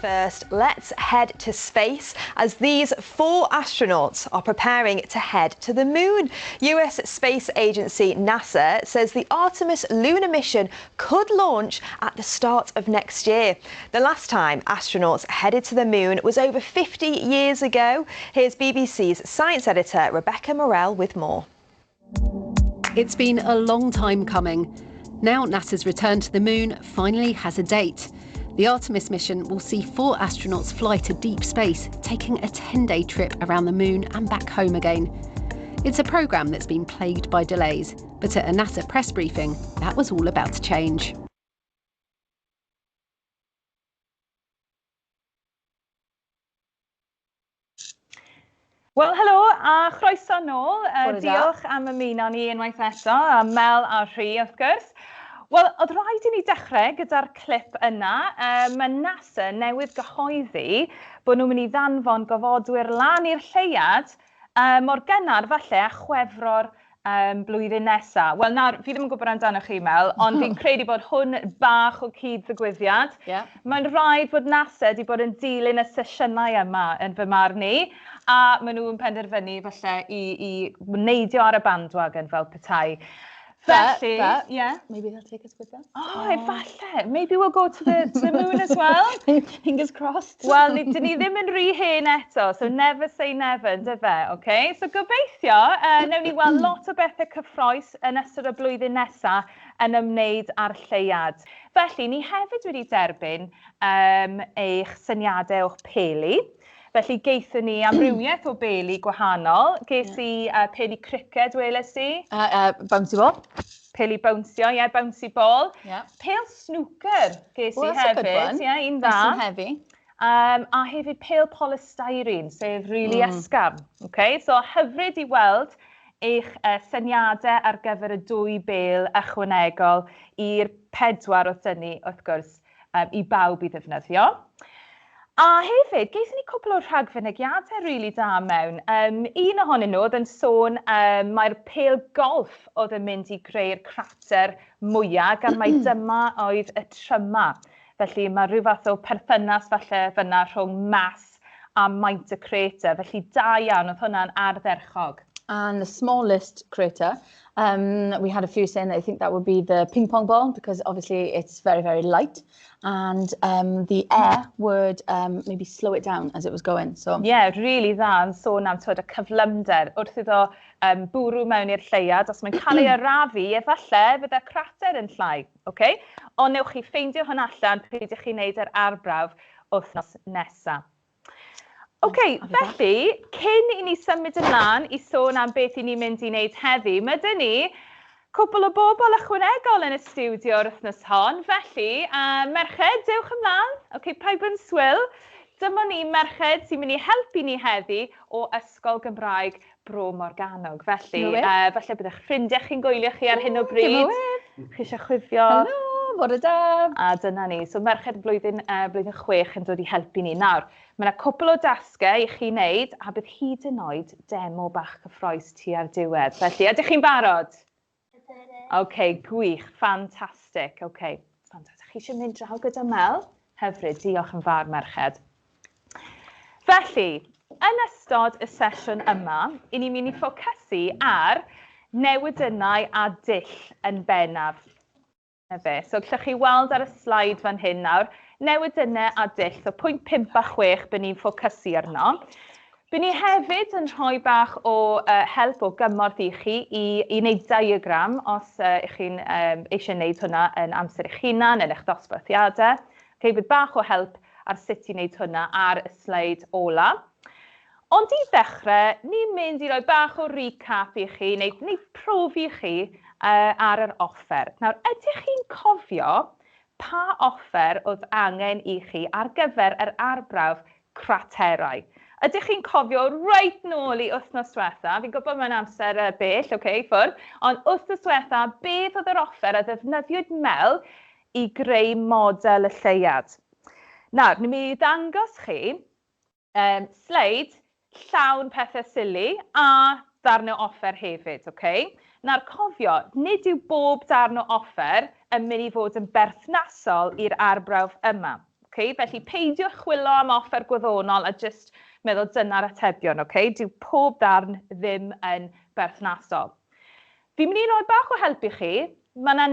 First, let's head to space as these four astronauts are preparing to head to the moon. US space agency NASA says the Artemis lunar mission could launch at the start of next year. The last time astronauts headed to the moon was over 50 years ago. Here's BBC's science editor Rebecca Morelle with more. It's been a long time coming. Now NASA's return to the moon finally has a date. The Artemis mission will see four astronauts fly to deep space, taking a 10-day trip around the moon and back home again. It's a programme that's been plagued by delays, but at a NASA press briefing, that was all about to change. Wel, helo a chroeso nôl. Diolch am ymuno ni unwaith eto, a Mel a Rhi, wrth gwrs. Wel, oedd rhaid i ni dechrau gyda'r clip yna. Mae NASA newydd gyhoeddi bod nhw'n mynd i ddanfon gofodwyr lan i'r lleuad mor gynnar falle a Chwefror blwyddyn nesa. Wel, nawr, fi ddim yn gwybod amdano chi, Mel, ond fi'n credu bod hwn bach o cyd-ddigwyddiad. Mae'n rhaid bod NASA wedi bod yn dilyn y sesiynau yma yn fy marn i, a maen nhw'n penderfynu falle i neidio ar y bandwagon fel petai. Felly, But yeah. Maybe they'll take us with them. Oh, efallai. Maybe we'll go to the moon as well. Fingers crossed. Wel, dyn ni ddim yn rhy hen eto, so never say never, yndyfe, okay? So gobeithio, newn ni weld lot o bethau cyffrous yn ystod y blwyddyn nesaf yn ymwneud â'r lleuad. Felly, ni hefyd wedi derbyn eich syniadau o'ch peli. Felly, geithon ni amrywiaeth o beli gwahanol. Ges i peli criced, weles i. Bouncy ball. Peli bownsio, ie, yeah, bouncy ball. Pêl snooker ges Well, i that's a good hefyd. one. Ie, yeah, un dda. Nice and heavy. A hefyd pêl polystyrene, sef really ysgafn. Okay? So hyfryd i weld eich syniadau ar gyfer y dwy bêl ychwanegol i'r pedwar wrth dynnu, wrth gwrs, i bawb i ddefnyddio. A hefyd, geithon ni cwpl o rhagfynegiadau rili really da mewn. Un ohonyn nhw oedd yn sôn mae'r pêl golf oedd yn mynd i greu'r crater mwyaf, gan mai dyma oedd y tryma. Felly mae rhyw fath o perthynas falle fyna rhwng mas a maint y crater. Felly da iawn, oedd hwnna'n ardderchog. And the smallest crater, we had a few saying that they think that would be the ping pong ball because obviously it's very, very light and the air would maybe slow it down as it was going. So Ie, yeah, really dda yn sôn am twyd, y cyflymder wrth iddo bwrw mewn i'r lleuad. Os mae'n cael ei arafu, efallai fydde crater yn llai. Okay? Ond newch chi ffeindio hwn allan pryd ych chi'n neud yr arbrawf wythnos nesaf. OK, I'll be back. Felly, cyn i ni symud ymlaen i sôn am beth i ni'n mynd i wneud heddi, mae dyn ni cwpl o bobl ychwanegol yn y stiwdio wythnos hon. Felly, merched, dewch ymlaen. OK, paid bod yn swil. Dyma ni merched sy'n mynd i helpu ni heddi o Ysgol Gymraeg Bro Morgannwg. Felly, No way. Falle bydd eich ffrindiau chi'n gwylio chi ar hyn o Give bryd. a wave. Chi eisiau chwifio? Helo, bore da. A dyna ni. So merched blwyddyn 6 yn dod i helpu ni. Nawr, mae yna cwpl o dasgau i chi wneud a bydd hyd yn oed demo bach cyffrous tua'r diwedd. Felly, ydych chi'n barod? OK, gwych, ffantastig. OK, ffantastig. Chi eisiau mynd draw gyda Mel? Hyfryd, diolch yn fawr, merched. Felly, yn ystod y sesiwn yma, i ni'n mynd i ffocysu ar newidynnau a dull yn bennaf. Na fe. So, gallwch chi weld ar y sleid fan hyn nawr, newidynnau a dull, so pwynt 5 a 6 bydd ni'n ffocysu arno. Bydd ni hefyd yn rhoi bach o help o gymorth i chi i wneud diagram os ych chi'n eisiau gwneud hwnna yn amser eich hunan, yn eich dosbarthiadau. Okay, bydd bach o help ar sut i wneud hwnna ar y sleid ola. Ond i ddechrau, ni'n mynd i roi bach o recap i chi, neu profi chi ar yr offer. Nawr, ydych chi'n cofio pa offer oedd angen i chi ar gyfer yr arbrawf craterau? Ydych chi'n cofio reit nôl i wythnos diwetha? Fi'n gwybod mae'n amser bell, oce, okay, ffwrdd, ond wythnos diwetha, beth oedd yr offer a ddefnyddiwyd Mel i greu model y lleuad? Nawr, ni'n mynd i ddangos chi sleid llawn pethau sili a darn o offer hefyd, oce? Okay? Nawr, cofio, nid yw bob darn o offer yn mynd i fod yn berthnasol i'r arbrawf yma. Okay? Felly peidiwch chwilio am offer gwyddonol a jyst meddwl dyna'r atebion. Okay? Dyw pob ddarn ddim yn berthnasol. Fi'n mynd i roi bach o help i chi. Mae yna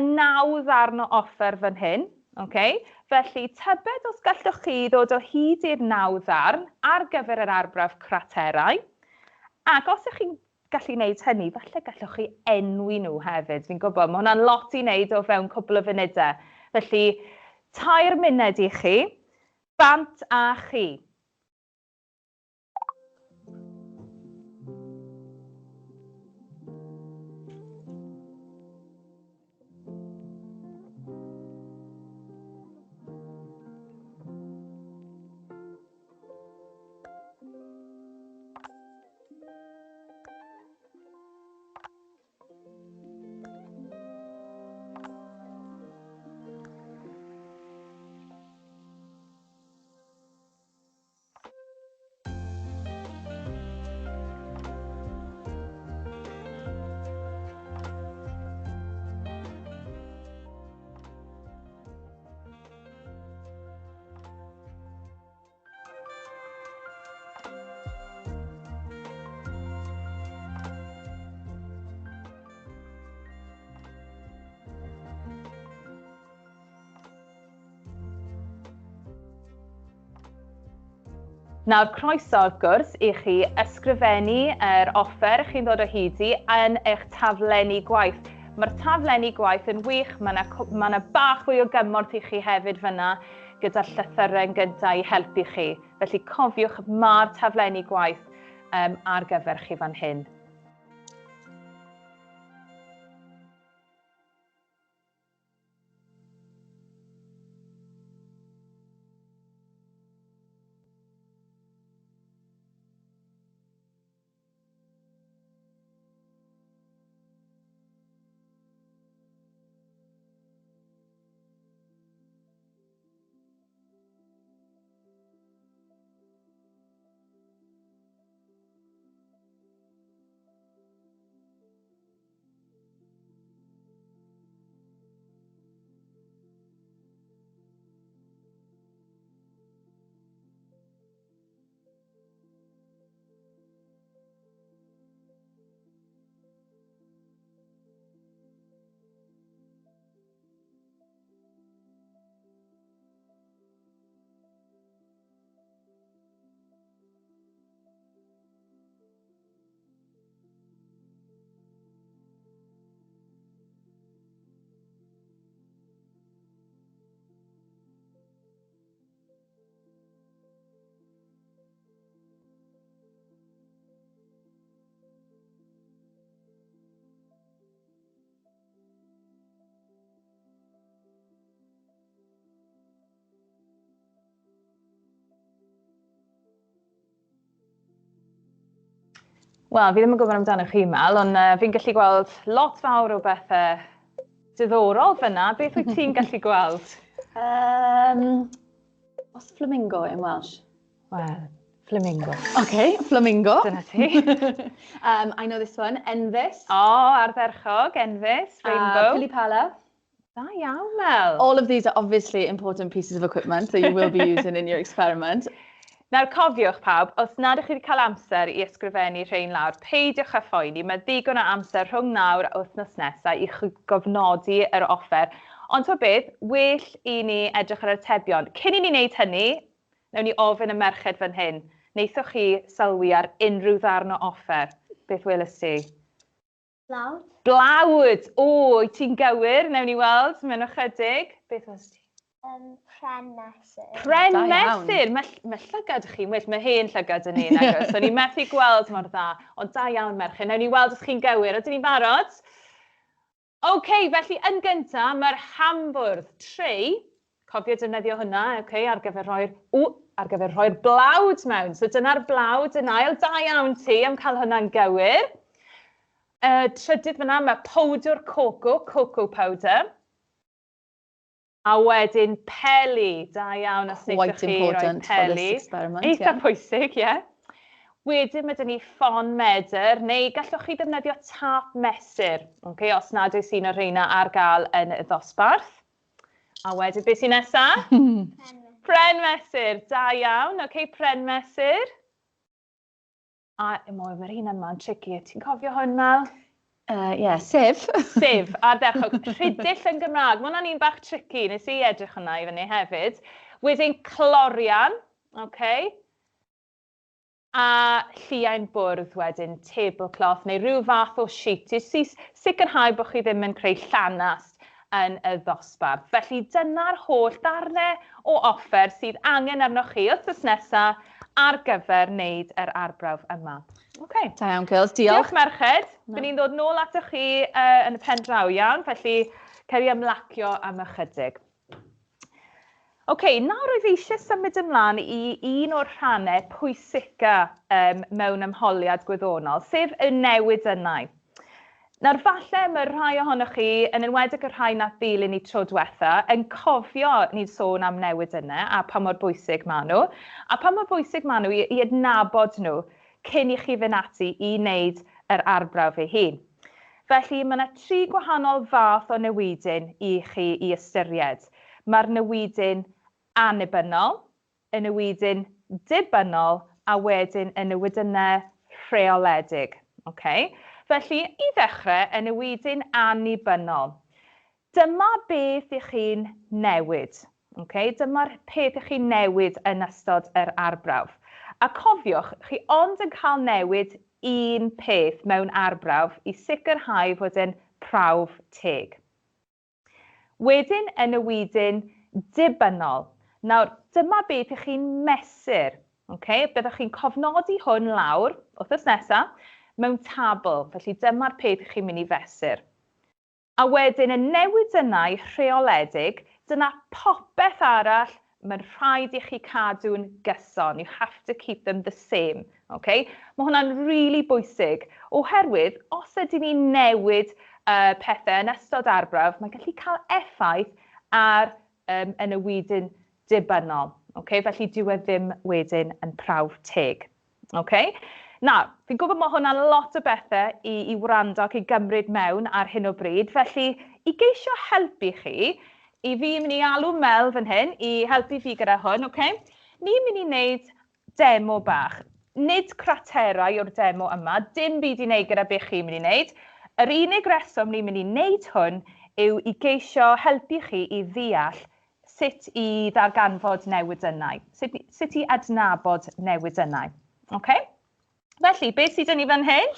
9 ddarn o offer fan hyn. Okay? Felly, tybed os gallwch chi ddod o hyd i'r 9 ddarn ar gyfer yr arbrawf craterau. Ac os ydych chi'n gallu gwneud hynny, falle gallwch chi enwi nhw hefyd. Fi'n gwybod, mae hwnna'n lot i wneud o fewn cwpl o funudau. Felly, 3 munud i chi, bant a chi. Nawr, croeso wrth gwrs i chi ysgrifennu yr offer chi'n ddod o hyd i yn eich taflenni gwaith. Mae'r taflenni gwaith yn wych, mae yna ma 'na bach fwy o gymorth i chi hefyd fyna gyda'r llythyren gyntaf i helpu chi. Felly cofiwch, mae'r taflenni gwaith ar gyfer chi fan hyn. Wel, fi ddim yn gwybod amdano chi, Mel, ond fi'n gallu gweld lot fawr o bethau diddorol fyna. Beth wyt ti'n gallu gweld? What's flamingo in Welsh? Wel, flamingo. Okay, flamingo. Dyna ti. I know this one, Enfys. O, oh, ardderchog, Enfys, rainbow. Pilipala. Da iawn, Mel. All of these are obviously important pieces of equipment that you will be using in your experiment. Nawr, cofiwch pawb, os nad ydych chi wedi cael amser i ysgrifennu rhain lawr, peidiwch â phoeni, mae ddigon o amser rhwng nawr a wythnos nesaf i chi gofnodi yr offer. Ond ti'n beth, well i ni edrych ar yr atebion. Cyn i ni wneud hynny, wnawn ni ofyn y merched fan hyn. Wnaethoch chi sylwi ar unrhyw ddarn o offer? Beth welys ti? Blawd. Blawd! O, wyt ti'n gywir, wnawn ni weld mewn ychydig. Beth welys ti? Pren mesur. Pren Da iawn. mesur! Mae llygad chi'n well, mae hen llygad yn un agos. So ni'n methu gweld mor dda, ond da iawn merched. Wnawn ni weld os chi'n gywir. Ydyn ni'n barod? OK, felly yn gyntaf, mae'r hambwrdd tray. Cofio defnyddio hwnna, OK, ar gyfer rhoi'r, ar gyfer rhoi'r blawd mewn. So dyna'r blawd yn ail. Da iawn ti am cael hwnna'n gywir. Trydydd fyna, mae powdwr coco, cocoa powder. A wedyn peli, da iawn os wnaethoch Quite chi roi important for this peli. experiment, Eitha yeah. pwysig, ie. Yeah. Wedyn mae dyn ni ffon medr, neu gallwch chi ddefnyddio tap mesur, okay, os nad oes un o'r rheina ar gael yn y ddosbarth. A wedyn, beth sy'n nesa? Pren mesur, da iawn. Oce, okay, pren mesur. A mae'r un yma'n tricky. Ti'n cofio hwn, Mel? Yeah, sef. Sef, ardderchog. Rhidill yn Gymraeg. Mae hwnna'n un bach tricky. Nes i edrych hwnna i fyny hefyd. Wedyn clorian, oce. Okay. A lliain bwrdd wedyn, tablecloth neu rhyw fath o sheet i sicrhau bod chi ddim yn creu llanast yn y ddosbarth. Felly dyna'r holl ddarnau o offer sydd angen arnoch chi wythnos nesaf ar gyfer wneud yr arbrawf yma. Okay. Da iawn, girls. Diolch. Diolch, merched. No. Bydd ni'n dod nôl atoch chi yn y pen draw, iawn? Felly, cer i ymlacio am ychydig. Oce, okay, nawr rwyf eisiau symud ymlaen i un o'r rhannau pwysica mewn ymholiad gwyddonol, sef y newidynnau. Nawr, falle mae rhai ohonoch chi, yn enwedig y rhai nath ddilyn ni tro diwetha, yn cofio ni'n sôn am newidynnau a pa mor bwysig maen nhw, a pa mor bwysig maen nhw i, i adnabod nhw cyn i chi fynd ati i wneud yr arbrawf ei hun. Felly, mae yna tri gwahanol fath o newidyn i chi i ystyried. Mae'r newidyn annibynnol, y newidyn dibynnol a wedyn y newidynnau rheoledig. Okay? Felly, i ddechrau, y newidyn annibynnol. Dyma beth i chi'n newid. Okay? Dyma'r peth i chi'n newid yn ystod yr arbrawf. A cofiwch, chi ond yn cael newid un peth mewn arbrawf i sicrhau fod e'n prawf teg. Wedyn y newidyn dibynnol. Nawr, dyma beth i chi'n mesur. Okay? Byddwch chi'n cofnodi hwn lawr, wythnos nesaf, mewn tabl. Felly dyma'r peth i chi'n mynd i fesur. A wedyn y newidynnau rheoledig, dyna popeth arall mae'n rhaid i chi cadw'n gyson. You have to keep them the same. Okay? Mae hwnna'n really bwysig, oherwydd os ydyn ni'n newid pethau yn ystod arbrawf, mae'n gallu cael effaith ar y newidyn dibynnol. Okay? Felly dyw e ddim wedyn yn prawf teg. Okay? Nawr, fi'n gwybod mae hwnna'n lot o bethau i, i wrando ac i gymryd mewn ar hyn o bryd, felly i geisio helpu chi, i fi mynd i alw Mel fan hyn i helpu fi gyda hwn, okay? Ni'n mynd i wneud demo bach. Nid craterau o'r demo yma, dim byd i wneud gyda beth chi'n mynd i wneud. Yr unig reswm ni'n mynd i wneud hwn yw i geisio helpu chi i ddeall sut i ddarganfod newidynnau, sut, sut i adnabod newidynnau. Okay? Felly, beth sydd 'da ni fan hyn?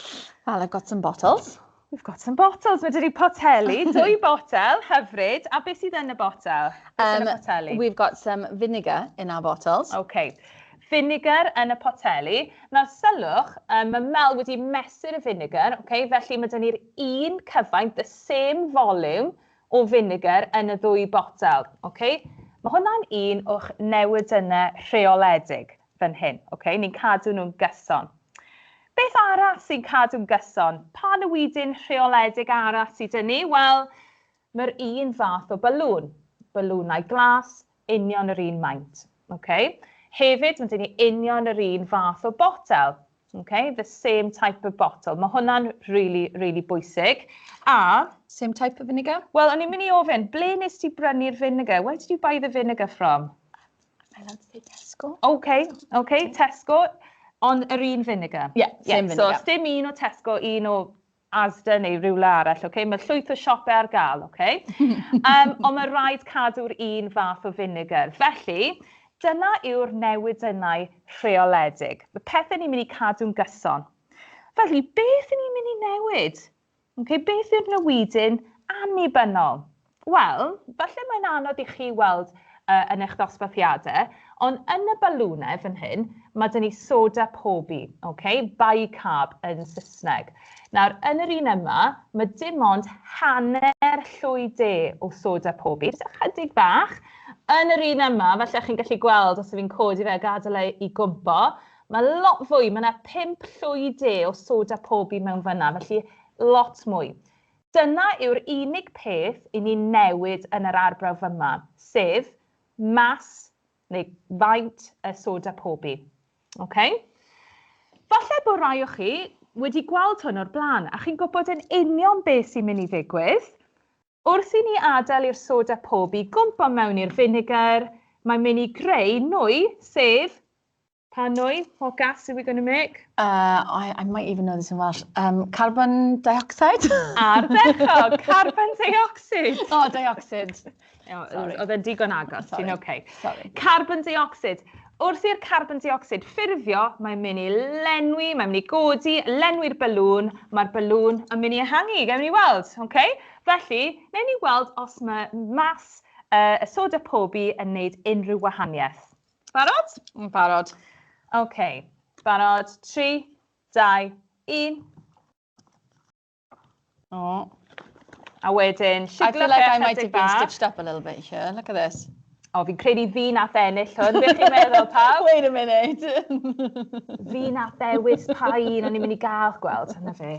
Well, I've got some bottles. We've got some bottles. Mae 'da ni poteli, dwy botel, hyfryd. A beth sydd yn y botel? Beth yn y poteli? We've got some vinegar in our bottles. Okay. Vinegar yn y poteli. Nawr sylwch, mae Mel wedi mesur y vinegar, okay? Felly mae 'da ni'r un cyfaint, the same volume o finegr yn y ddwy botel. Okay? Mae hwnna'n un o'ch newidynnau rheoledig fan hyn. Okay? Ni'n cadw nhw'n gyson. Beth arall sy'n cadw'n gyson? Pa newidyn rheoledig arall sydd 'da ni? Wel, mae'r un fath o balŵn. Balŵnau glas, union yr un maint. Okay? Hefyd, mae 'da ni union yr un fath o botel. Okay? The same type of bottle. Mae hwnna'n really, really bwysig. A... Same type of vinegar? Wel, o'n i'n mynd i ofyn, ble nes ti brynu'r vinegar? Where did you buy the vinegar from? Am I allowed to say Tesco? Okay, Tesco. Ond yr un vinegar? Yeah, same yeah, vinegar. So, dim un o Tesco, un o Asda neu rhywle arall, okay? Mae llwyth o siopau ar gael, okay? Ond mae rhaid cadw'r un fath o vinegar. Felly, dyna yw'r newidynnau rheoledig. Y pethau ni'n mynd i cadw'n gyson. Felly, beth ni'n mynd i newid? Okay, beth yw'r newidyn annibynnol? Wel, falle mae'n anodd i chi weld yn eich dosbarthiadau, ond yn y balwnau fan hyn, mae 'da ni soda pobi, okay? Bicarb yn Saesneg. Nawr, yn yr un yma, mae dim ond hanner llwy de o soda pobi, jyst ychydig bach. Yn yr un yma, falle chi'n gallu gweld os ydw i'n codi fe a gadael e i gwmpo, mae lot fwy, mae yna 5 llwy de o soda pobi mewn fyna, felly lot mwy. Dyna yw'r unig peth i ni newid yn yr arbrawf yma, sef mas neu faint y soda pobi. Okay? Falle bod rai o chi wedi gweld hwn o'r blaen a chi'n gwybod yn union beth sy'n mynd i ddigwydd. Wrth i ni adael i'r soda pobi gwmpo mewn i'r finegr, Mae'n mynd i greu nwy, sef, pa nwy? What gas are we going to make? I might even know this in Welsh. Carbon dioxide? Ardderchog, carbon dioxide. Oh, dioxide. Oedd e'n digon agos, ti'n okay. Sorry. Carbon dioxide. Wrth i'r carbon dioxide ffurfio, mae'n mynd i lenwi, mae'n mynd i godi, lenwi'r balŵn, mae'r balŵn yn mynd i ehangu, gawn ni weld, okay? Felly, wnawn ni weld os mae mas y soda pobi yn wneud unrhyw wahaniaeth. Barod? Yn barod. OK. Barod. 3, 2, 1. Oh. A wedyn, I feel like I might have been stitched up a little bit here. Look at this. O, fi'n credu fi nath ennill hwn. Beth chi'n meddwl, pawb? Wait a minute. Fi nath ddewis pa un o'n i'n mynd i gael gweld. Yna fi.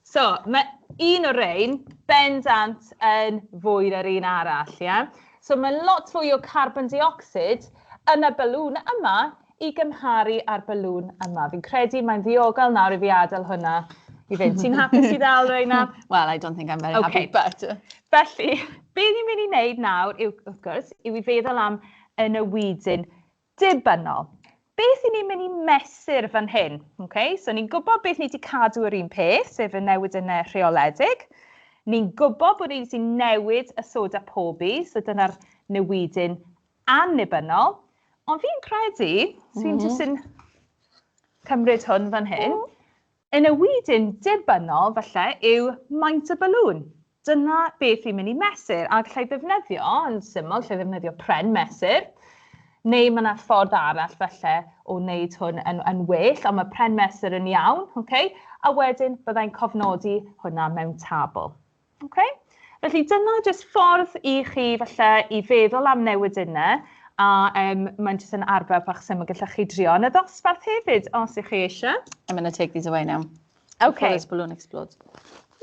So, mae un o'r rhain bendant yn fwy na'r un arall, ie? Yeah? So, mae lot fwy o carbon dioxide yn y balŵn yma i gymharu â'r balŵn yma. Fi'n credu mae'n ddiogel nawr i fi adael hwnna i fynd. Ti'n hapus i ddal rheina? Well, I don't think I'm very happy, but... Felly, be ni'n mynd i wneud nawr yw, wrth gwrs, yw i feddwl am y newidyn dibynnol. Beth i ni'n mynd i mesur fan hyn? Okay? So, ni'n gwybod beth ni wedi cadw yr un peth, sef y newid yn y rheoledig. Ni'n gwybod bod ni wedi newid y soda pobi, so dyna'r newidyn annibynnol. Ond fi'n credu, so fi'n jyst yn cymryd hwn fan hyn, y newidyn dibynnol, falle, yw maint y balŵn. Dyna beth fi'n mynd i mesur, a gallai ddefnyddio, yn syml, gallai ddefnyddio pren mesur, neu mae yna ffordd arall falle o wneud hwn yn well, ond mae pren mesur yn iawn, okay? A wedyn byddai'n cofnodi hwnna mewn tabl. Okay? Felly dyna jyst ffordd i chi falle i feddwl am newidynnau, a mae'n jyst yn arfer bach syml gallech chi drio yn y ddosbarth hefyd, os ych chi eisiau. I'm going to take these away now. Okay. Before this balloon explodes.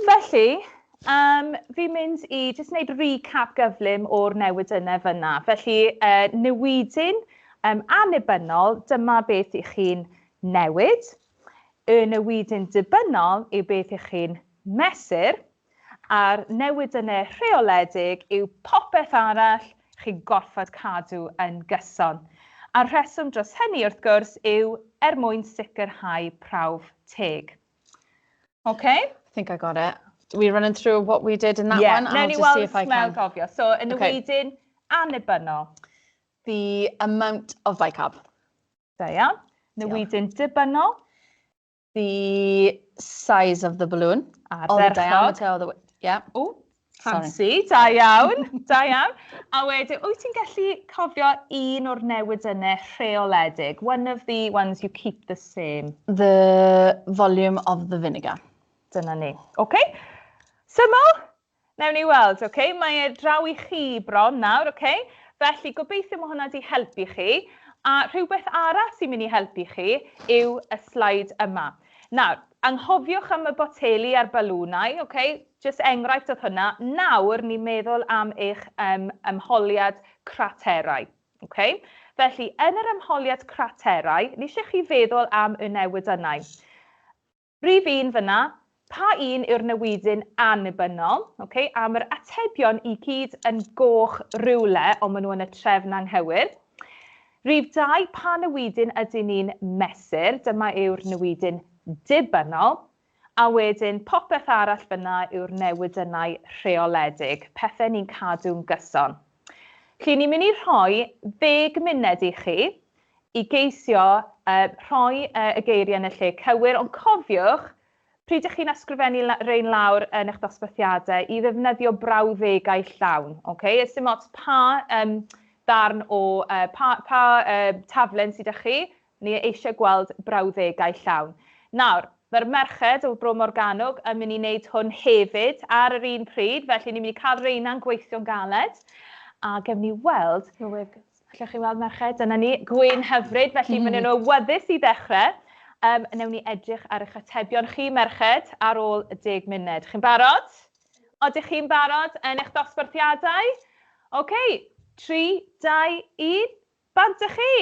Felly, fi'n mynd i jyst wneud recap gyflym o'r newidynnau fyna. Felly, newidyn annibynnol, dyma beth i chi'n newid. Y newidyn dibynnol yw beth i chi'n mesur. A'r newidynnau rheoledig yw popeth arall chi'n gorfod cadw yn gyson. A'r rheswm dros hynny, wrth gwrs, yw er mwyn sicrhau prawf teg. Okay? I think I got it. We're running through what we did in that yeah, one. I'll just see if I can. Cofio. So, y newidyn annibynnol. The amount of bicarb. Da iawn. Newidyn dibynnol. The size of the balloon. Ardderchog. Or the diameter of the... Yeah. Oh, fancy. Da iawn. Da iawn. A wedyn, wyt ti'n gallu cofio un o'r newidynnau rheoledig? One of the ones you keep the same. The volume of the vinegar. Dyna ni. Okay. Syml, Newn ni weld, okay? Mae e draw i chi bron nawr, okay? Felly, gobeithio mae hwnna wedi helpu chi. A rhywbeth arall sy'n mynd i helpu chi yw y sleid yma. Nawr, anghofiwch am y boteli a'r balwnau, okay? Just enghraifft oedd hwnna. Nawr, ni'n meddwl am eich ymholiad craterau, okay? Felly, yn yr ymholiad craterau, ni eisiau chi feddwl am y newidynnau. Rhif 1 fyna, pa un yw'r newidyn annibynnol, okay? A mae'r atebion i gyd yn goch rywle, ond maen nhw yn y trefn anghywir. Rhif 2, pa newidyn ydyn ni'n mesur? Dyma yw'r newidyn dibynnol. A wedyn, popeth arall fyna yw'r newidynnau rheoledig, pethau ni'n cadw'n gyson. Felly, ni'n mynd i rhoi 10 munud i chi i geisio rhoi y geiriau yn y lle cywir, ond cofiwch, pryd ydych chi'n ysgrifennu rein lawr yn eich dosbarthiadau i ddefnyddio brawddegau llawn. Okay? Ys dim ots pa darn o, pa taflen sydd â chi, ni eisiau gweld brawddegau llawn. Nawr, mae'r merched o Bro Morgannwg yn mynd i wneud hwn hefyd ar yr un pryd, felly ni'n mynd i cael reina'n gweithio'n galed. A gewn ni weld, allwch chi weld merched, dyna ni, gwên hyfryd, felly maen nhw'n awyddus i ddechrau. Newn ni edrych ar eich atebion chi, merched, ar ôl y 10 munud. Chi'n barod? Odych chi'n barod yn eich dosbarthiadau? OK, 3, 2, 1, bant â chi!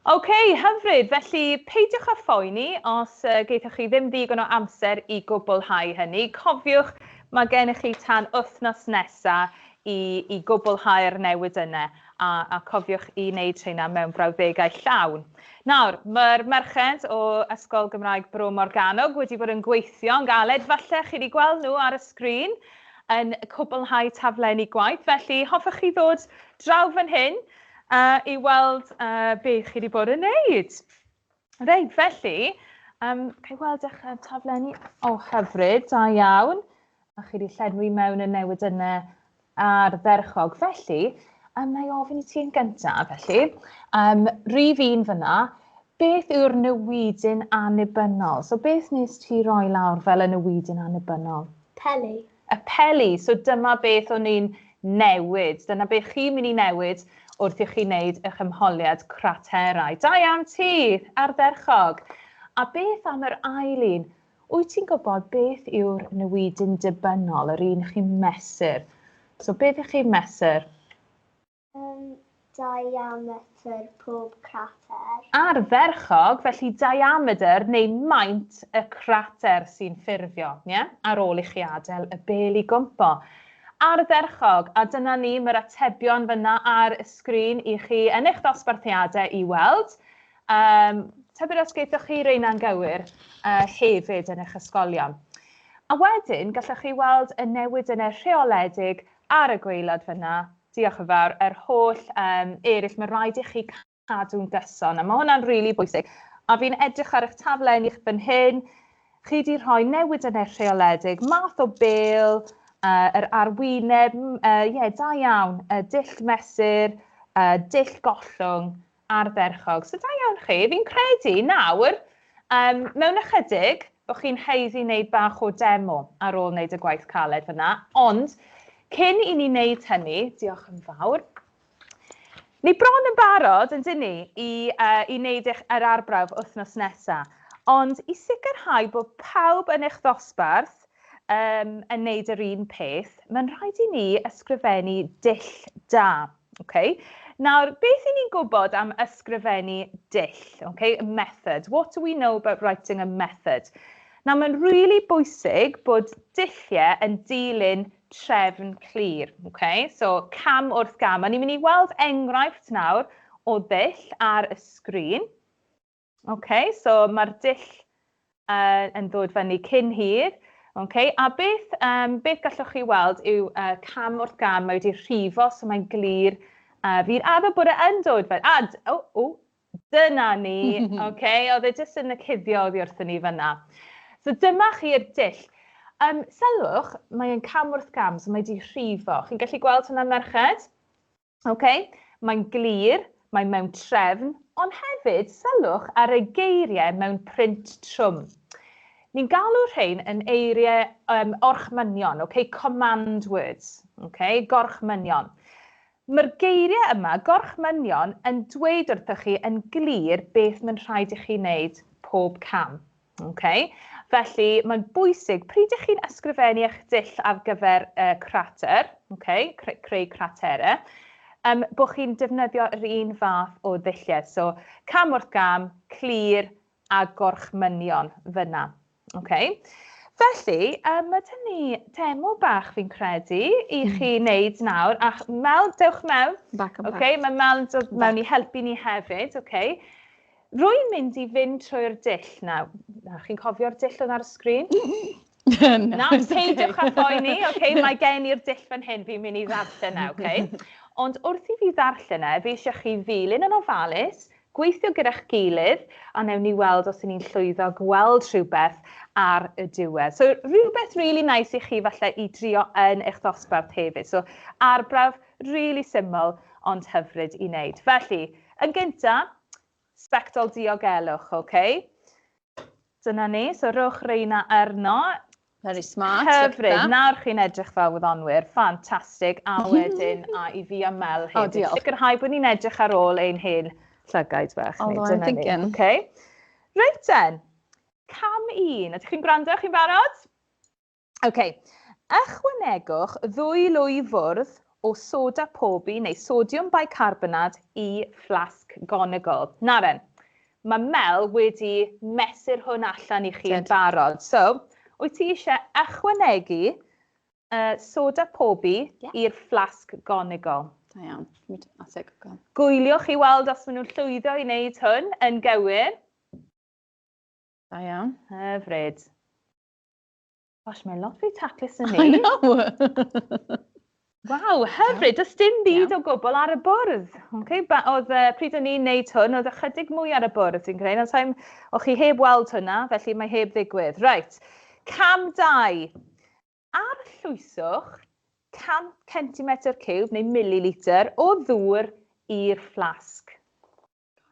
OK, hyfryd. Felly, peidiwch â phoeni os geithoch chi ddim ddigon o amser i gwblhau hynny. Cofiwch, mae gennych chi tan wythnos nesaf i, i gwblhau'r newid yna a, a cofiwch i wneud rheina mewn brawddegau llawn. Nawr, mae'r merched o Ysgol Gymraeg Bro Morgannwg wedi bod yn gweithio'n galed. Falle chi wedi gweld nhw ar y sgrin yn cwblhau taflenni gwaith. Felly, hoffech chi ddod draw fan hyn uh, i weld uh, beth chi wedi bod yn neud. Reit, felly, um, cael weld eich taflenni o oh, hyfryd, da iawn. A chi wedi llenwi mewn y newid yna ardderchog. Felly, um, na i ofyn i ti yn gyntaf, felly, um, rif un fyna, beth yw'r newidyn annibynnol? So beth nes ti roi lawr fel y newidyn annibynnol? Peli. Y peli, so dyma beth o'n i'n newid. Dyna beth chi'n mynd i newid wrth i chi wneud eich ymholiad craterau. Da iawn ti, ardderchog. A beth am yr ail un? Wyt ti'n gwybod beth yw'r newidyn dibynnol, yr un chi'n mesur? So beth ych chi'n mesur? Um, diametr pob crater. Ardderchog, felly diametr neu maint y crater sy'n ffurfio, yeah? Ar ôl i chi adael y bel i gwmpo. Ardderchog, a dyna ni, mae'r atebion fyna ar y sgrin i chi yn eich dosbarthiadau i weld. Um, tybed os geithoch chi reina'n gywir uh, hefyd yn eich ysgolion. A wedyn, gallwch chi weld y newid yn y rheoledig ar y gwaelod fyna. Diolch yn fawr. Yr holl um, eraill, mae rhaid i chi cadw'n gyson. A mae hwnna'n rili really bwysig. A fi'n edrych ar eich taflen i'ch fan hyn. Chi wedi rhoi newid yn eich rheoledig, math o bel, Yr arwyneb, yeah, da iawn, dull mesur, dull gollwng, ardderchog. So da iawn chi. Fi'n credu nawr, mewn ychydig, bod chi'n haeddu wneud bach o demo ar ôl wneud y gwaith caled fyna. Ond, cyn i ni wneud hynny, diolch yn fawr, ni bron yn barod, yn dyn ni, i wneud yr arbrawf wythnos nesaf. Ond i sicrhau bod pawb yn eich ddosbarth yn wneud yr un peth, mae'n rhaid i ni ysgrifennu dull da. Okay? Nawr, beth i ni'n gwybod am ysgrifennu dull? Okay? A method. What do we know about writing a method? Nawr, mae'n really bwysig bod dulliau yn dilyn trefn clir. Okay? So, cam wrth gam. A ni'n mynd i weld enghraifft nawr o ddull ar y sgrin. Okay? So, mae'r dull yn dod fyny cyn hir. Okay? A beth gallwch chi weld yw cam wrth gam, mae wedi rhifo, so mae'n glir. Fi'n addo bod e yn dod fyny. A, oh, dyna ni. Okay? Oedd e jyst yn y cuddio oddi wrthyn ni fyna. So dyma chi'r dull. Sylwch, mae'n cam wrth gam, so mae wedi rhifo. Chi'n gallu gweld hwnna, merched? Okay? Mae'n glir, mae mewn trefn, ond hefyd sylwch ar y geiriau mewn print trwm. Ni'n galw rhain yn eiriau orchmynion, okay? Command words, okay? Gorchmynion. Mae'r geiriau yma, gorchmynion, yn dweud wrthych chi yn glir beth mae'n rhaid i chi wneud pob cam. Okay? Felly, mae'n bwysig, pryd ych chi'n ysgrifennu eich dull ar gyfer crater, okay? Creu craterau, bod chi'n defnyddio yr un fath o ddulliau. So, cam wrth gam, clir a gorchmynion fyna. Okay? Felly, mae dyn ni demo bach fi'n credu i chi wneud nawr. A Mel, dewch mewn. Back and okay? Mae Mel yn dod mewn i helpu ni hefyd. Okay? Rwy'n mynd i fynd trwy'r dull nawr. Na, chi'n cofio'r dull oedd ar y sgrin? No, Na, peidiwch â phoeni, okay? Mae gen i'r dull fan hyn, fi'n mynd i ddarllen e, okay? Ond wrth i fi ddarllen e, fi eisiau chi ddilyn yn ofalus, gweithio gyda'ch gilydd, a newn ni weld os ydyn ni'n llwyddo gweld rhywbeth ar y diwedd. So, rhywbeth really nice i chi falle i drio yn eich dosbarth hefyd. So, arbrawf really syml, ond hyfryd i wneud. Felly, yn gyntaf, sbectol diogelwch, okay? Dyna ni, so rhowch reina arno. Very smart. Hyfryd. Nawr chi'n edrych fel wyddonwyr. Ffantastig. A wedyn, a i fi a Mel Oh, hefyd. Diolch. Sicrhau bod ni'n edrych ar ôl ein hen llygaid bach. Ni. Although I'm Dyna ni. thinking. Okay. Reit then. Cam 1. Ydych chi'n gwrando? Chi'n barod? OK. Ychwanegwch 2 lwy fwrdd o soda pobi neu sodiwm bicarbonad i fflasg gonigol. Nawr, mae Mel wedi mesur hwn allan i chi yn Did. barod. So, wyt ti eisiau ychwanegu soda pobi i'r fflasg gonigol? Da iawn. That's it, go. Gwyliwch i weld os maen nhw'n llwyddo i wneud hwn yn gywir. Da iawn. Hyfryd. Gosh, mae'n lot fwy taclus yn I ni. know. Waw, hyfryd. Does dim byd o gwbl ar y bwrdd. Okay? Ba, oedd, pryd o'n i'n neud hwn, oedd ychydig mwy ar y bwrdd, fi'n credu. Ond sa'n, o'ch chi heb weld hwnna, felly mae heb ddigwydd. Right. Cam 2. Arllwyswch 100 cm ciwb neu mililitr o ddŵr i'r fflasg.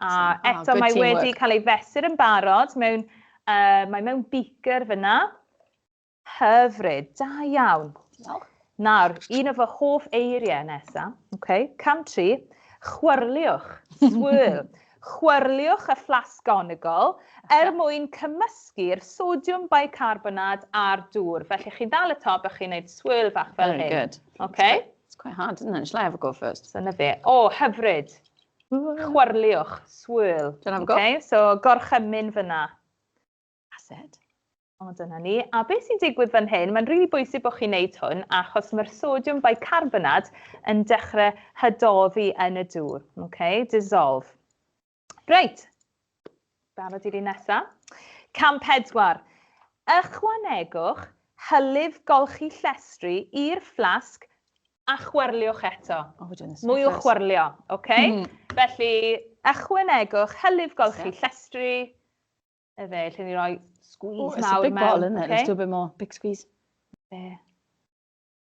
A eto Oh, good mae wedi teamwork. cael ei fesur yn barod mae mewn beaker fyna. Hyfryd, da iawn. Diolch. Nawr, un o fy hoff eiriau nesaf, okay, cam 3, chwyrliwch, swirl. Chwyrliwch y fflasg gonigol er mwyn cymysgu'r sodiwm bicarbonad a'r dŵr. Felly chi'n dal y top a chi'n gwneud swirl fach fel Very hyn. good. Okay? It's quite hard, isn't it? Shall I have a go first? So na fe. O, hyfryd. Chwyrliwch, swirl. Do you wanna have a go? Okay, so gorchymyn fyna. That's it. O, dyna ni. A beth sy'n digwydd fan hyn, mae'n rili bwysig bod chi'n neud hwn, achos mae'r sodiwm bicarbonad yn dechrau hydoddi yn y dŵr. Okay, dissolve. Reit, barod i'r un nesaf. Cam 4. Ychwanegwch hylif golchi llestri i'r fflasg a chwyrliwch eto. Oh, we're doing this Mwy o one first. chwyrlio, okay? Felly, ychwanegwch hylif golchi llestri. Y fe, lle ni roi squeeze Oh, it's a mawr big mewn. bottle, isn't it? Okay? Let's do a bit more. Big squeeze. Be.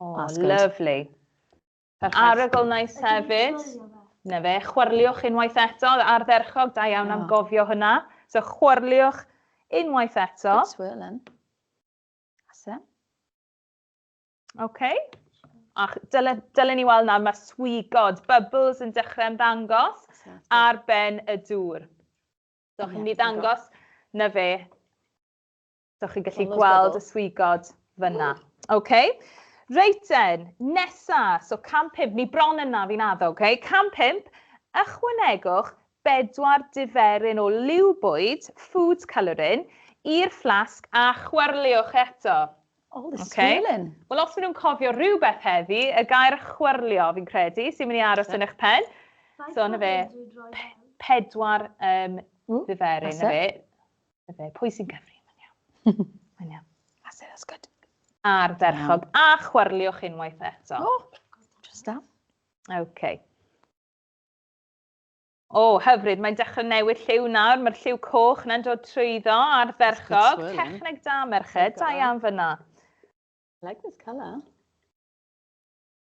Oh, That's good. lovely. Perffaith. Arogl nice hefyd. Na fe, chwyrliwch unwaith eto, ardderchog, da iawn am Oh. gofio hwnna. So chwyrliwch unwaith eto. Good swirl then. That's it. OK. A dyle, dyle ni weld nawr, mae swigod, bubbles yn dechrau ymddangos ar ben y dŵr. So chi'n mynd i ddangos na fe. So chi'n gallu gweld y swigod fyna. OK. Reit den, nesa, so cam 5, ni bron yna fi'n addo, OK? Cam 5, ychwanegwch bedwar diferyn o liw bwyd, food colouring, i'r fflasg a chwyrliwch eto. Oh, the okay. swirling. Wel, os maen nhw'n cofio rhywbeth heddi, y gair chwyrlio, fi'n credu, sy'n mynd i aros yn eich pen. So, na fe, pedwar diferyn, na fe. Na fe, pwy sy'n cyfri? Mae'n iawn. Mae'n iawn. That's it, that's good. Ardderchog. A chwyrliwch unwaith eto. Oh, just that. OK. O, oh, hyfryd. Mae'n dechrau newid lliw nawr. Mae'r lliw coch yna'n dod trwyddo ardderchog. Techneg da, merched. Da iawn fyna. I like this colour.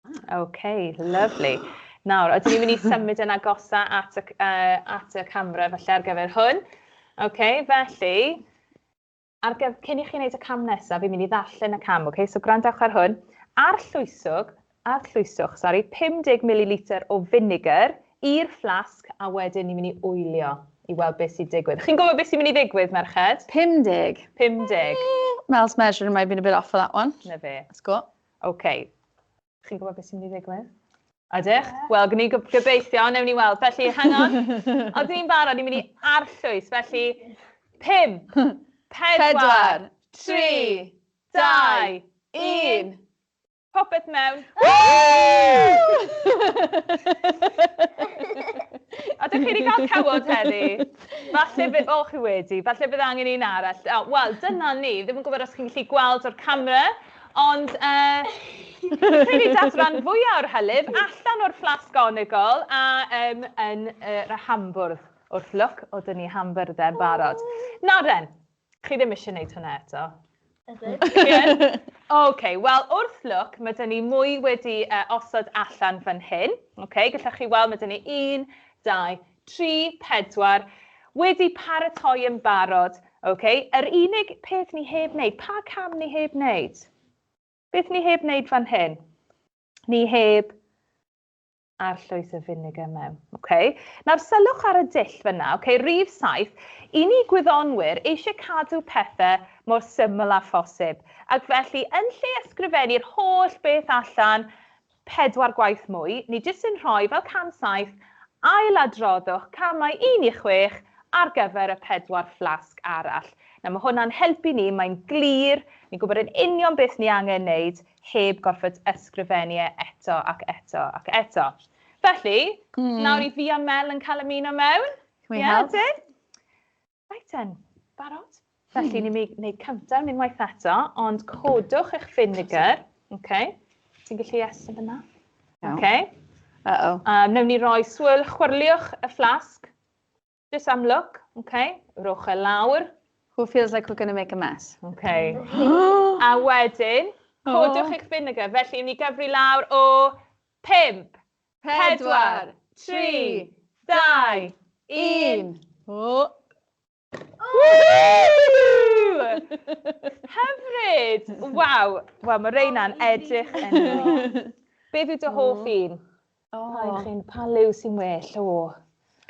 Ah. OK, lovely. Nawr, ydyn ni'n mynd i symud yn agosa at y, at y camera felly ar gyfer hwn. OK, felly, ar gyf cyn i chi wneud y cam nesaf, fi'n mynd i ddarllen y cam, OK? So gwrandewch ar hwn. Ar llwyswg, ar llwyswch, sorry, 50 ml o vinegar i'r fflasg a wedyn ni'n mynd i wylio i weld beth sy'n digwydd. Chi'n gwybod beth sy'n mynd i ddigwydd, merched? 50. 50. Mel's measuring might have been a bit off for that one. Na fe. Let's go. OK. Chi'n gwybod beth sy'n mynd i ddigwydd? Ydych? Wel, gwni gobeithio, newn ni weld. Felly, hang on. Oedden ni'n barod, ni'n mynd i arllwys. Felly, 5, 4, 3, 2, 1. Popeth mewn. A dych chi wedi cael cawod heddi? Falle bydd... O, chi wedi. Falle bydd angen un arall. O, wel, dyna ni. Ddim yn gwybod os chi'n gallu gweld o'r camera, ond fi'n credu dath rhan fwyaf o'r hylif allan o'r fflasg onigol a yn yr hambwrdd. Wrth lwc, o dyn ni hambyrddau'n barod. Nawr den, chi ddim eisiau gwneud hwnna eto. Ydyn. OK, wel, wrth lwc, mae dyn ni mwy wedi osod allan fan hyn. OK, gallwch chi weld, mae dyn ni 1, 2, 3, 4, wedi paratoi yn barod. OK, yr unig peth ni heb wneud, pa cam ni heb wneud? Beth ni heb wneud fan hyn? Ni heb arllwys y vinegar mewn. Okay. Nawr, sylwch ar y dull fyna, okay, rhif 7, i ni gwyddonwyr eisiau cadw pethau mor syml â phosib. Ac felly, yn lle ysgrifennu'r holl beth allan 4 gwaith mwy, ni jyst yn rhoi fel cam 7, ailadroddwch camau 1 i 6 ar gyfer y 4 fflasg arall. Nawr, mae hwnna'n helpu ni, mae'n glir, ni'n gwybod yn union beth ni angen wneud, heb gorfod ysgrifennu e eto ac eto ac eto. Felly, nawr i fi a Mel yn cael ymuno mewn. Can we Ie, help? ydyn? Right then, barod? Felly, ni'n mynd i wneud countdown unwaith eto, ond codwch eich vinegar. Okay. Ti'n gallu estyn fyna? Iawn. Okay. Uh-oh. Wnawn ni roi swirl, chwyrliwch y fflasg. Just am look, okay. Rowch e lawr. Who feels like we're going to make a mess? Okay. A wedyn, codwch eich vinegar. Felly, ni gyfri lawr o 5, 4, 3, 2, 1. Oh. Woo! Hyfryd! Waw! Wel, mae reina'n edrych yn wych. Beth yw dy hoff un? Pa un Oh. chi'n, pa liw sy'n well? O,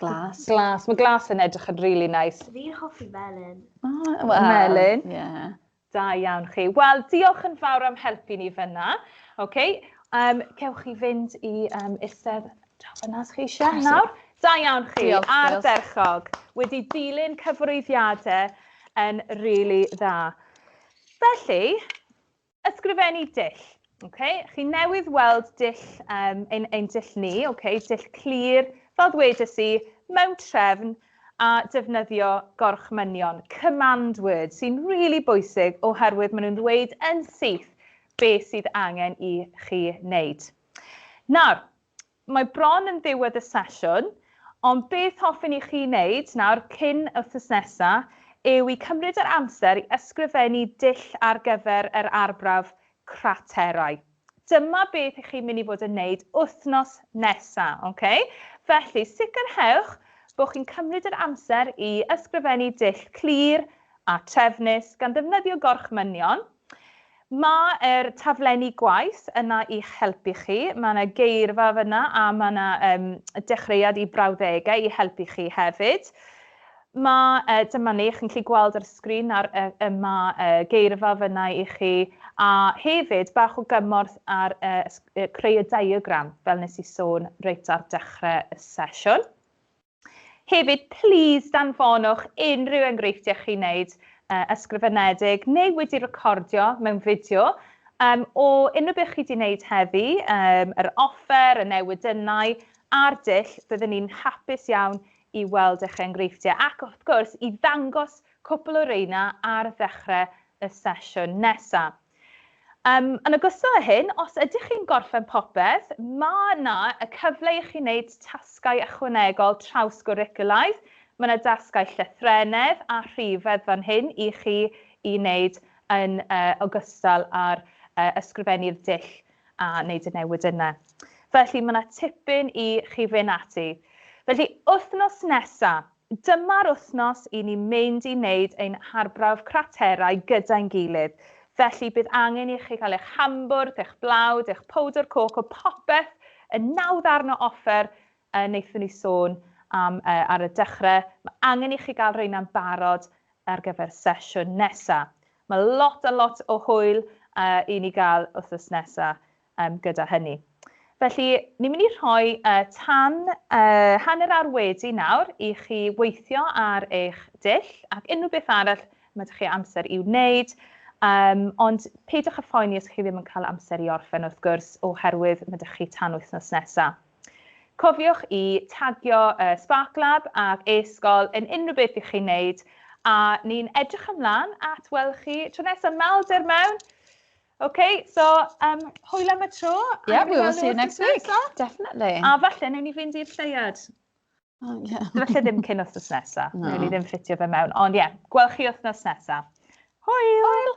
Glas. glas. Mae glas yn edrych yn really nice. Fi'n hoffi melyn. Oh, well, Melyn. Yeah. Da iawn chi. Wel, diolch yn fawr am helpu ni fyna. Okay. Cewch chi fynd i eistedd draw fyna os chi eisiau nawr. Da iawn chi, Diolch, girls. ardderchog. Wedi dilyn cyfarwyddiadau yn really dda. Felly, ysgrifennu dull. Okay? Chi newydd weld dull, ein dull ni, okay? Dull clir, fel ddwedes i, mewn trefn a defnyddio gorchmynion, command words, sy'n really bwysig oherwydd maen nhw'n ddweud yn syth beth sydd angen i chi wneud. Nawr, mae bron yn ddiwedd y sesiwn, ond beth hoffwn i chi wneud nawr cyn wythnos nesaf yw i cymryd yr amser i ysgrifennu dull ar gyfer yr arbrawf craterau. Dyma beth ych chi'n mynd i fod yn wneud wythnos nesaf. Okay? Felly, sicrhewch bod chi'n cymryd yr amser i ysgrifennu dull clir a trefnus gan ddefnyddio gorchmynion. Mae'r taflenni gwaith yna i'ch helpu chi. Mae yna geirfa fyna a mae yna dechreuad i brawddegau i helpu chi hefyd. Mae, dyma ni, chi'n gallu gweld ar y sgrin ar, mae geirfa fyna i chi, a hefyd bach o gymorth ar creu y diagram, fel nes i sôn reit ar dechrau y sesiwn. Hefyd, please danfonwch unrhyw enghreifftiau chi'n wneud ysgrifenedig neu wedi recordio mewn fideo o unrhyw beth chi wedi wneud heddi, yr offer, y newidynnau a'r dull, byddwn ni'n hapus iawn i weld eich enghreifftiau ac wrth gwrs i ddangos cwpl o reina ar ddechrau y sesiwn nesaf. Yn ogystal â hyn, os ydych chi'n gorffen popeth, mae yna y cyfle i chi wneud tasgau ychwanegol trawsgwricwlaidd. Mae yna dasgau llythrennedd a rhifedd fan hyn i chi i wneud yn ogystal â'r ysgrifennu'r dull a wneud y newid yna. Felly mae yna tipyn i chi fynd ati. Felly wythnos nesaf, dyma'r wythnos i ni mynd i wneud ein harbrawf craterau gyda'n gilydd. Felly bydd angen i chi cael eich hambwrdd, eich blawd, eich powdr coco, popeth, y 9 ddarn o offer wnaethon ni sôn am ar y dechrau. Mae angen i chi gael rheina'n barod ar gyfer sesiwn nesaf. Mae lot a lot o hwyl i ni gael wythnos nesaf gyda hynny. Felly, ni'n mynd i rhoi tan hanner awr wedi nawr i chi weithio ar eich dull ac unrhyw beth arall mae ydych chi amser i'w wneud. Ond peidiwch â phoeni os chi ddim yn cael amser i orffen wrth gwrs, oherwydd mae ydych chi tan wythnos nesaf. Cofiwch i tagio SparkLab ac e-sgol yn unrhyw beth i chi'n wneud, a ni'n edrych ymlaen at weld chi tro nesaf. Mel, der mewn. Okay, so hwyl am y tro. Yeah, we will see you next week. Definitely. A falle newn ni fynd i'r lleuad. Oh, yeah. Falle ddim cyn wythnos nesaf. No. Newn ni ddim ffitio fe mewn. Ond ie, yeah, gweld chi wythnos nesaf. Hwyl! Hwyl!